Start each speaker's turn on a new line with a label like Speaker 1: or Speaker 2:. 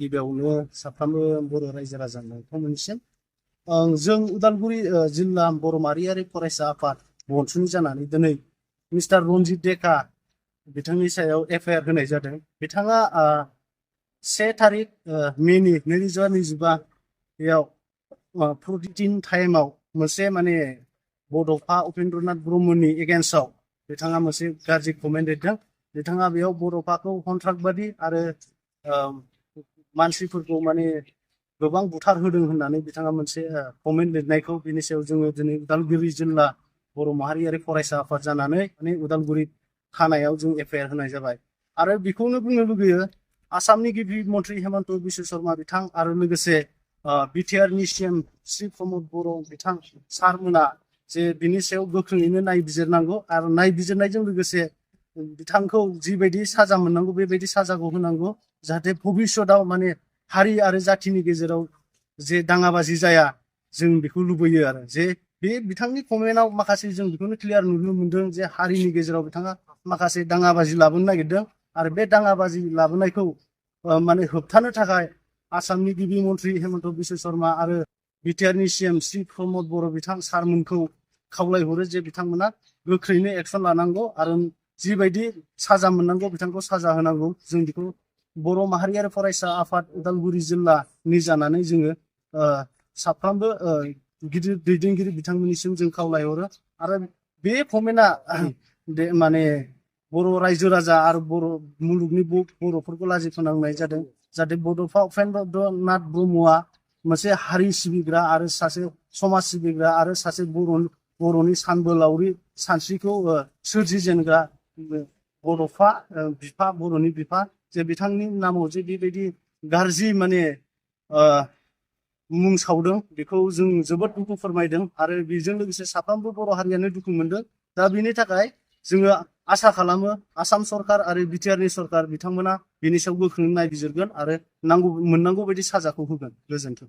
Speaker 1: गिबियावनो साफ्रोमबो बर' रायजो राजा नोंथांमोननिसिम जों उदालगुरि जिल्ला बर' माहारियारि फरायसा आफाद बनसुनि जानानै दिनै मिस्टार रनजित डेका बिथांनि सायाव एफआइआर होनाय जादों। बिथाङा 1 तारिख मेनि 2025 14 टाइमाव मोनसे माने बड'फा उपेन्द्रनाथ ब्रह्मनि एगेन्स्टआव बिथाङा मोनसे गाज्रि कमेन्ट लिरदों। बिथाङा बेयाव बड'फाखौ कन्ट्राक्टबादि आरो मानसिफोरखौ माने गोबां बुथार होदों होननानै बिथाङा मोनसे कमेन्ट लिरनायखौ बिनि सायाव जोङो दिनै उदालगुरि जिल्ला बर' माहारियारि फरायसा आफाद जानानै माने उदालगुरि थानायाव जों एफआइआर होनाय जाबाय। आरो बेखौनो बुंनो लुगैयो आसामनि गिबि मन्त्रि हेमन्त बिश्व शर्मा बिथां आरो लोगोसे बिटिआरनि सिएम श्री प्रमद बर' बिथां सारमोना जे बिनि सायाव गोख्रोङैनो नायबिजिरनांगौ आरो नायबिजिरनायजों लोगोसे बिथांखौ जिबायदि साजा मोननांगौ बेबायदि साजाखौ होनांगौ, जाहाथे भबिष्यतआव माने हारि आरो जाथिनि गेजेराव जे दाङाबाजि जाया जों बेखौ लुबैयो। आरो जे बे बिथांनि कमेन्टआव माखासे जों बेखौनो क्लियार नुनो मोनदों जे हारिनि गेजेराव बिथाङा माखासे दाङाबाजि लाबोनो नागिरदों आरो बे दाङाबाजि लाबोनायखौ माने होबथानो थाखाय आसामनि गिबि मन्त्रि हेमन्त बिश्व शर्मा आरो बिटिआरनि सिएम श्री प्रमद बर' बिथां सारमोनखौ खावलायहरो जे बिथांमोना गोख्रैनो एक्सन लानांगौ आरो जिबायदि साजा मोननांगौ बिथांखौ साजा होनांगौ। जों बेखौ बर' माहारियारि फरायसा आफाद उदालगुरि जिल्लानि जानानै जोङो साफ्रोमबो गिदिर दैदेनगिरि बिथांमोननिसिम जों खावलायहरो। आरो बे कमेन्टआ माने बर' रायजो राजा आरो बर' मुलुगनि बर'फोरखौ लाजि फोनांनाय जादों। जाहाथे बड'फा उपेन्द्रनाथ ब्रह्मआ मोनसे हारि सिबिग्रा आरो सासे समाज सिबिग्रा आरो सासे बर'नि सानबोलावरि सानस्रिखौ सोरजिजेनग्रा बड'फा बिफा, बर'नि बिफा, जे बिथांनि नामाव जे बेबायदि गाज्रि माने मुं सावदों बेखौ जों जोबोद दुखु फोरमायदों आरो बेजों लोगोसे साफ्रोमबो बर' हारियानो दुखु मोनदों। दा बिनि थाखाय जोङो आसा खालामो आसाम सरकार आरो बिटिआरनि सरकार बिथांमोना बिनि सायाव गोख्रोङै नायबिजिरगोन आरो मोननांगौ बायदि साजाखौ होगोन। गोजोन्थों।